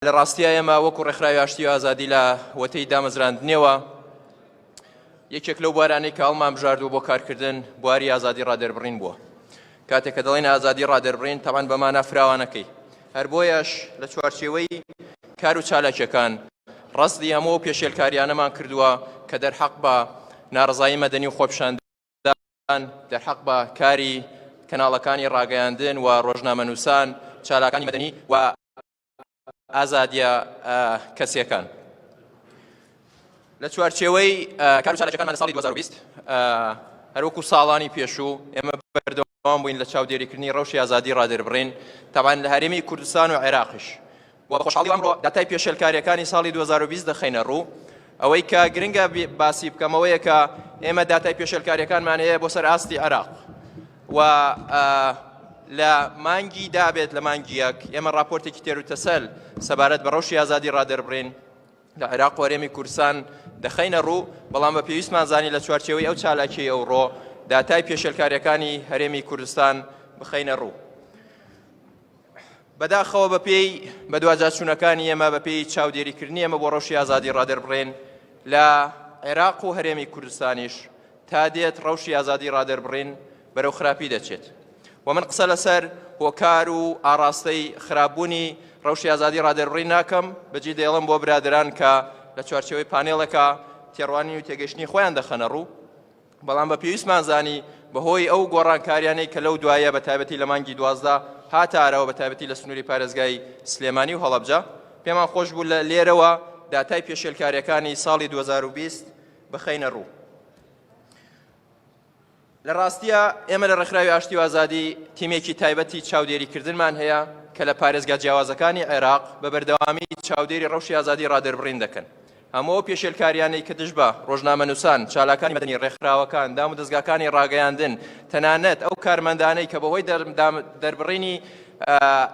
لە ڕاستیا ئێمە وەکو ڕێکخراوی ئاشتی و ئازادی لە وەتەی دامەزراندنیەوە یەکێک لەو بوارانەی کە هەڵمان بژاردووە بۆ کارکردن بواری ئازادی ڕادەربڕین بووە. کاتێک کە دەڵێن ئازادی ڕادەربڕین تەبعەن بە مانا فراوانەکەی، هەر بۆیەش لە چوارچێوەی کار و چالاکیەکان ڕەسدی هەموو ئەو پێشێلکاریانەمان کردووە کە دەرحەق بە ناڕەزایی مەدەنی و خۆپیشاندان دەرحەق بە کاری کەناڵەکانی ڕاگەیاندن و ڕۆژنامەنووسان، چالاکانی مەدەنی و ئازادیە کەسیەکان. لە چوارچێوەی کار و چالاکیەکانمان لە ساڵی 2020 هەروەکو ساڵانی پێشوو ئێمە بەردەوام بووین لە چاودێریکردنی ڕەوشی ئازادی ڕادەربڕین تەبعەن لە هەرێمی کوردستان و عێراقیش و بە خۆشحاڵی ئەمڕۆ داتای پێشێلکاریەکانی ساڵی 2020 دەخەینە ڕوو. ئەوەی کە گرنگە باسی بکەمەوەیە کە ئێمە داتای پێشێلکاریەکانمان هەیە بۆ سەر ئاستی عێراق و لە مانگی دابێت لە مانگی یەک ئێمە راپۆرتێکی تێر و تەسەل سەبارەت بە ڕەوشی ئازادی ڕادەربڕین لە عێراق و هەرێمی کوردستان دەخەینە ڕوو، بەڵام بە پێویستمان زانی لە چوارچێوەی ئەو چالاکیەی ئەوڕۆ داتای پێشێلکاریەکانی هەرێمی کوردستان بخەینە ڕوو. بەداخەوە بەپێی بەدواجاچوونەکانی ئێمە، بەپێی چاودێریکردنی ئێمە بۆ ڕەوشی ئازادی ڕادەربڕین لە عێراق و هەرێمی کوردستانیش تا دێت ڕەوشی ئازادی ڕادەربڕین بەرەو خراپی دەچێت و من قسە لەسەر هۆکار و ئاڕاستەی خراپبوونی ڕەوشی ئازادی ڕادەربڕین ناکەم، بەجێ دەیڵم بۆ برادەران کە لە چوارچێوەی پانێڵێکا تێڕوانین و تێگەیشتنی خۆیان دەخەنە ڕوو، بەڵام بە پێویستمان زانی بەهۆی ئەو گۆڕانکاریانەی کە لەو دوایە بە تایبەتی لە مانگی 12 هاتە ئاراوە بە تایبەتی لە سنووری پارێزگای سلێمانی و هەڵەبجە پێمان خۆش بوو لە لێرەوە داتای پێشێلکاریەکانی ساڵی 2020 بخەینە ڕوو. لە ڕاستیا ئێمە لە ڕێکخراوی ئاشتی و ئازادی تیمێکی تایبەتی چاودێریکردنمان هەیە کە لە پارێزگا جیاوازەکانی عێراق بە بەردەوامی چاودێری ڕەوشی ئازادی ڕادەربڕین دەکەن. هەموو ئەو پێشێلکاریانەی کە دژ بە ڕۆژنامەنووسان، چالاکانی مەدەنی، ڕێکخراوەکان، دامودەزگاکانی ڕاگەیاندن، تەنانەت ئەو کارمەندانەی کە بەهۆی دەربڕینی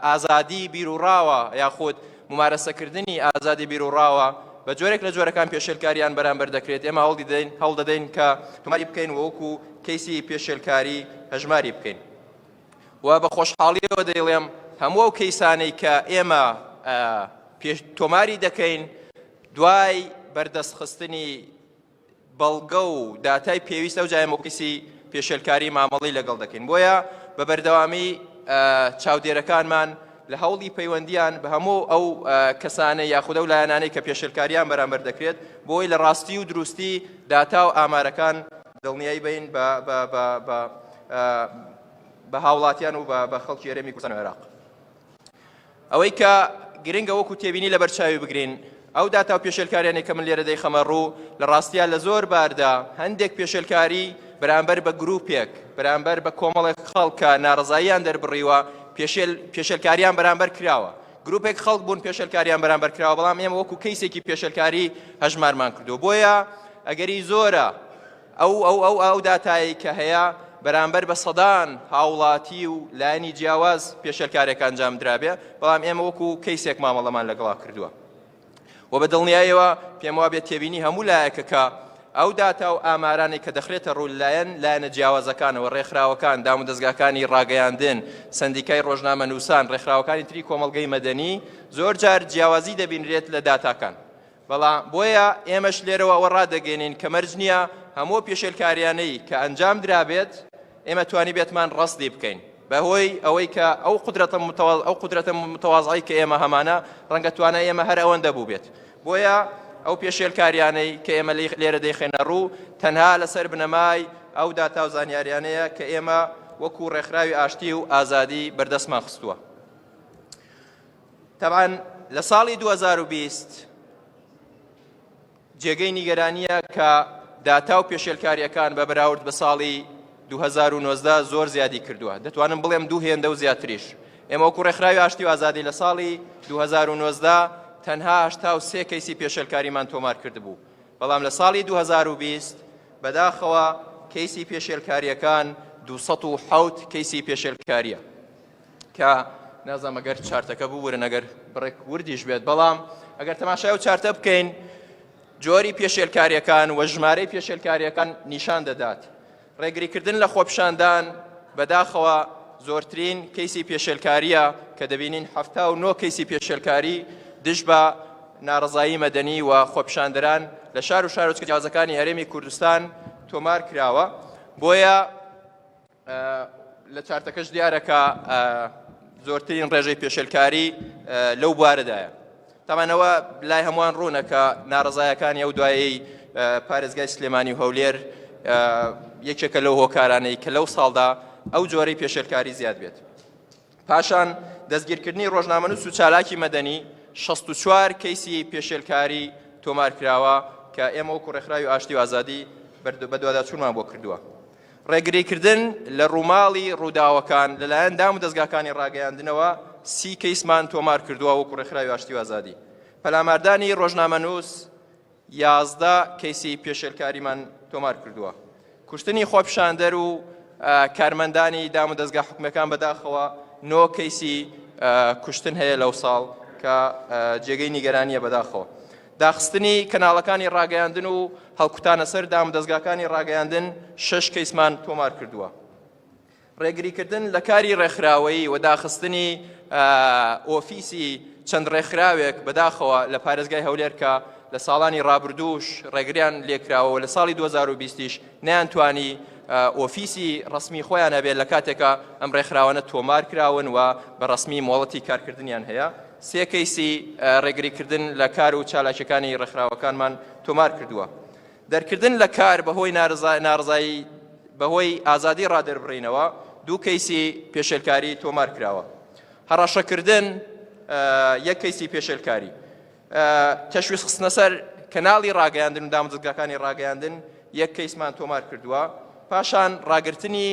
ئازادی بیروڕاوە یاخود مومارەسەکردنی ئازادی بیروڕاوە بە جۆرێک لە جۆرەکان پێشێلکاریان بەرامبەر دەکرێت، ئێمە هەوڵدەدەین هەوڵدەدەین کە تۆماری بکەین و وەکو کەیسی پێشێلکاری هەژماری بکەین و بە خۆشحاڵیەوە دەیڵێم هەموو ئەو کەیسانەی کە ئێمە پێش تۆماری دەکەین دوای بەردەستخستنی بەڵگە و داتای پێویست ئەوجا ئێمە کەیسی پێشێلکاری مامەڵەی لەگەڵ دەکەین. بۆیە بە بەردەوامی چاودێرەکانمان لە هەوڵی پەیوەندیان بە هەموو ئەو کەسانە یاخود ئەو لایەنانەی کە پێشێلکاریان بەرامبەر دەکرێت بۆی لە ڕاستی و دروستی داتا و ئامارەکان دڵنیایی بین بە هاوڵاتیان و بە خەڵکی هەرێمی کوردستان و عێراق. ئەوەی کە گرنگە وەکو تێبینی لەبەرچاوی بگرین ئەو داتا و پێشێلکاریانەی کە من لێرە دەیخەمە ڕوو لە ڕاستیا لە زۆر باردا هەندێک پێشێلکاری بەرامبەر بە گروپێک بەرامبەر بە کۆمەڵێک خەڵک کە ناڕەزاییان دەربڕیوە پێشێل پێشێلکاریان بەرامبەر کراوە گروپێک خەڵک بوون پێشێلکاریان بەرامبەر کراوە بەڵام ئێمە وەکو کەیسێکی پێشێلکاری هەژمارمان کردو بۆیە ئەگەری زۆرە ئەو ئەو ئەو ئەو داتایەی کە هەیە بەرامبەر بە سەدان هاوڵاتی و لایەنی جیاواز پێشێلکارێک ئەنجام درابێ، بەڵام ئێمە وەکو کەیسێک مامەڵەمان لەگەڵا کردووە و بە دڵنیایەوە پێم وابێت تێبینی هەموو لایەکە کە ئەو داتا و ئامارانەی کە دەخرێتە ڕوو لایەن لایەنە جیاوازەکانەوە ڕێکخراوەکان دامودەزگاکانی ڕاگەیاندن سەندیکای ڕۆژنامەنووسان ڕێکخراوەکانی تری کۆمەڵگەی مەدەنی زۆر جار جیاوازی دەبینرێت لە داتاکان بەڵام بۆیە ئێمەش لێرەوە ئەوە ڕادەگەێنین کە مەرج نییە هەموو پێشێلکاریانەی کە ئەنجام درابێت ئێمە توانیبێتمان ڕەسدی بکەین بەهۆی ئەوەی کە ئەو قودرەتە متەواز ئەو قودرەتە متەوازعەی کە ئێمە هەمانە ڕەنگە توانای ئێمە هەر ئەوەندە بووبێت بۆیە ئەو پێشێلکاریانەی کە ئێمە لێرە دەیخەینە ڕوو تەنها لەسەر بنەمای ئەو داتا و زانیاریانەیە کە ئێمە وەکو ڕێکخراوی ئاشتی و ئازادی بەردەستمان خستووە. تەبعەن لە ساڵی 2020 جێگەی نیگەرانییە کە داتا و پێشێلکارییەکان بە بەراورد بە ساڵی 2019 زۆر زیادی کردووە، دەتوانم بڵێم دوو هێندە و زیاتریش. ئێمە وەکو ڕێکخراوی ئاشتی و ئازادی لە ساڵی 2019 تەنها 83 کەیسی پێشێلکاریمان تۆمار کردبوو، بەڵام لە ساڵی 2020 بەداخەوە کەیسی پێشێلکارییەکان 207 کەیسی پێشێلکارییە. کە نازانم ئەگەر چارتەکە ببورن ئەگەر بڕێک وردیش بێت بەڵام ئەگەر تەماشای ئەو چارتە بکەین جۆری پێشێلکاریەکان و ژمارەی پێشێلکاریەکان نیشان دەدات ڕێگریکردن لە خۆپشاندان بەداخەوە زۆرترین کەیسی پێشێلکاریە کە دەبینین 79 کەیسی پێشێلکاری دژ بە ناڕەزایی مەدەنی و خۆپیشاندەران لە شار و شارۆچکە جیاوازەکانی هەرێمی کوردستان تۆمار کراوە بۆیە لە چارتەکەش دیارە کە زۆرترین ڕێژەی پێشێلکاری لەو بوارەدایە. تامانەوە لای هەمووان ڕوونە کە ناڕەزایەکانی ئەو دوایەی پارێزگای سلێمانی و هەولێر یەکێکە لەو هۆکارانەی کە لەو ساڵدا ئەو جۆرەی پێشێلکاری زیاد بێت. پاشان دەستگیرکردنی ڕۆژنامەنووس و چالاکی مەدەنی 64 کەیسی پێشێلکاری تۆمار کراوە کە ئێمە وەکو ڕێکخراوی ئاشتی و ئازادی بەدواداچوونمان بۆ کردووە. ڕێگریکردن لە ڕووماڵی ڕووداوەکان لەلایەن دام و دەزگاکانی ڕاگەیاندنەوە سی کەیسمان تۆمار کردووە وەکو ڕێکخراوی ئاشتی و ئازادی. پەلاماردانی ڕۆژنامەنووس 11 کەیسی پێشێلکاریمان تۆمار کردووە. کوشتنی خۆپیشاندەر و کارمەندانی دام و دەزگا حکومیەکان بەداخەوە نۆ کەیسی کوشتن هەیە لەو ساڵ کە جێگەی نیگەرانیە بەداخەوە. داخستنی کەناڵەکانی ڕاگەیاندن و هەڵکوتانە سەر دامودەزگاکانی ڕاگەیاندن شەش کەیسمان تۆمار کردووە. ڕێگریکردن لە کاری ڕێکخراوەیی و داخستنی ئۆفیسی چەند ڕێکخراوێک بەداخەوە لە پارێزگای هەولێر کە لە ساڵانی ڕابردووش ڕێگریان لێکراوە و لە ساڵی 2020 یش نەیانتوانی ئۆفیسی ڕەسمی خۆیان هەبێت لە کاتێکا ئەم ڕێکخراوانە تۆمار کراون و بە ڕەسمی مۆڵەتی کارکردنیان هەیە. سێ کەیسی ڕێگریکردن لە کار و چالاکیەکانی ڕێکخراوەکانمان تۆمار کردووە. دەرکردن لە کار بەهۆی ناڕەزایی بەهۆی ئازادی ڕادەربڕینەوە دوو کەیسی پێشێلکاری تۆمار کراوە. هەڕەشەکردن یەک کەیسی پێشێلکاری. تەشویش خستنە سەر کەناڵی ڕاگەیاندن و دامودەزگاکانی ڕاگەیاندن یەک کەیسمان تۆمار کردووە. پاشان ڕاگرتنی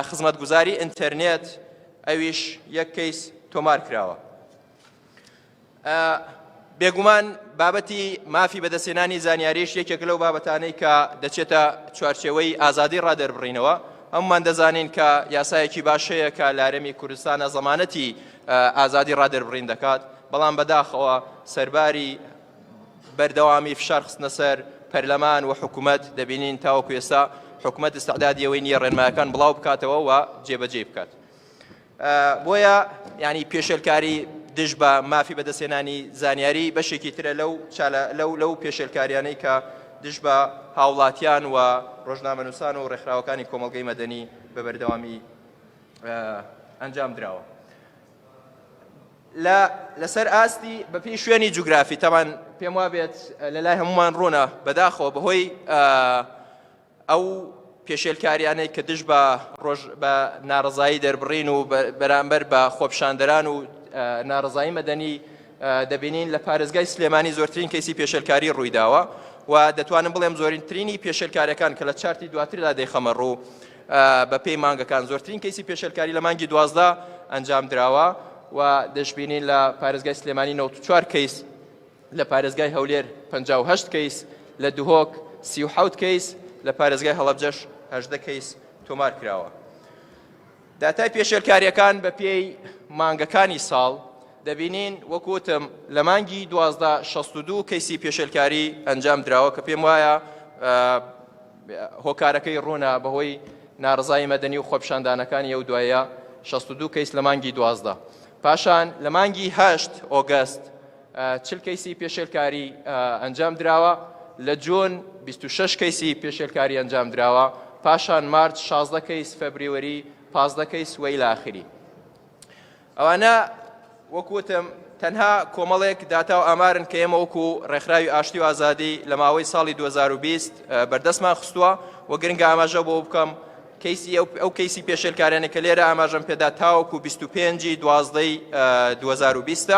خزمەتگوزاری ئینتەرنێت ئەویش یەک کەیس تۆمار کراوە. بێگومان بابەتی مافی بەدەستهێنانی زانیاریش یەکێک لەو بابەتانەی کە دەچێتە چوارچێوەی ئازادی ڕادەربڕینەوە هەمومان دەزانین کە یاسایەکی باش هەیە کە لارەمی کوردستانە زەمانەتی ئازادی ڕادەربڕین دەکات بەڵام بەداخەوە سەرباری بەردەوامی فشار خستنە سەر پەرلەمان و حکوومەت دەبینین تاوەکو ئێستا حکوومەت استعدادی ئەوەی نییە ڕێنمایەکان بڵاو بکاتەوە و جێبەجێی بکات. بۆیە ینی پێشێلکاری دژ بە مافی بەدەستهێنانی زانیاری بەشێکی ترە لەو لەو لەو پێشێلکاریانەی کە دژ بە هاوڵاتیان و ڕۆژنامەنووسان و ڕێکخراوەکانی کۆمەڵگەی مەدەنی بە بەردەوامی ئەنجام دراوە. لە لەسەر ئاستی بەپێی شوێنی جوگرافی تەمان پێم وابێت لە لای هەمومان ڕوونە بەداخەوە بەهۆی ئەو پێشێلکاریانەی کە دژ بە ڕۆژ بە ناڕزایی دەربڕین و بەرامبەر بە خۆپشاندەران و ناڕزایی مەدەنی دەبینین لە پارێزگای سلێمانی زۆرترین کەیسی پێشێلکاری ڕوویداوە و دەتوانم بڵێم زۆرترینی پێشێلکاریەکان کە لە چارتی دواتردا دەیخەمە ڕوو بە پێی مانگەکان زۆرترین کەیسی پێشێلکاری لە مانگی 12 ئەنجام دراوە و دەشبینین لە پارێزگای سلێمانی 94 کەیس لە پارێزگای هەولێر 58 کەیس لە دهۆک 37 کەیس لە پارێزگای هەڵەبجەش 18 کەیس تۆمار کراوە. داتای پێشێلکارییەکان بە پێی مانگەکانی ساڵ دەبینین وەک وتم لە مانگی 12 62 کەیسی پێشێلکاری ئەنجام دراوە کە پێم وایە هۆکارەکەی ڕوونە بەهۆی ناڕزایی مەدەنی و خۆپیشاندانەکانی ئەو دوایە 62 کەیس لە مانگی 12 پاشان لە مانگی 8 ئۆگەست 40 کەیسی پێشێلکاری ئەنجام دراوە لە جوون 26 کەیسی پێشێلکاری ئەنجام دراوە پاشان مارچ 16 کەیس فەبریوەری 15 کەیس وە ئیلا ئاخری ئەوانە وەک وتم تەنها کۆمەڵێک داتا و ئامارن کە ئێمە وەکو ڕێکخراوی ئاشتی و ئازادی لە ماوەی ساڵی 2020 بەردەستمان خستووە و گرنگە ئاماژە بۆ بکەم کەیسی ئەو کەیسی پێشێلکارانە کە لێرە ئاماژەم پێدا تاوەکو 25 دوازدەی 2020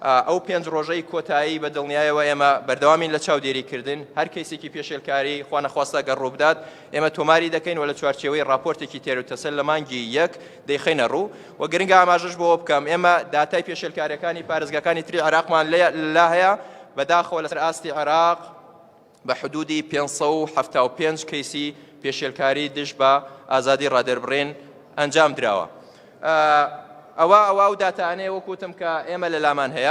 ئەو پێنج ڕۆژەی کۆتایی بە دڵنیایەوە ئێمە بەردەوامین لە چاودێریکردن، هەر کەیسێکی پێشێلکاری خوانەخواستە گەر ڕووبدات ئێمە تۆماری دەکەین و لە چوارچێوەی ڕاپۆرتێکی تێروتەسەل لە مانگی یەک دەیخەینە ڕوو و گرنگە ئاماژەش بەوە بکەم ئێمە داتای پێشێلکاریەکانی پارێزگاکانی تری عێراقمان لا هەیە بەداخەوە لەسەر ئاستی عێراق بە حدودی 575 کەیسی پێشێلکاری دژ بە ئازادی ڕادەربڕین ئەنجام دراوە. ئەوە ئەوە ئەو داتانەیە وەکوتم کە ئێمە لە لامان هەیە.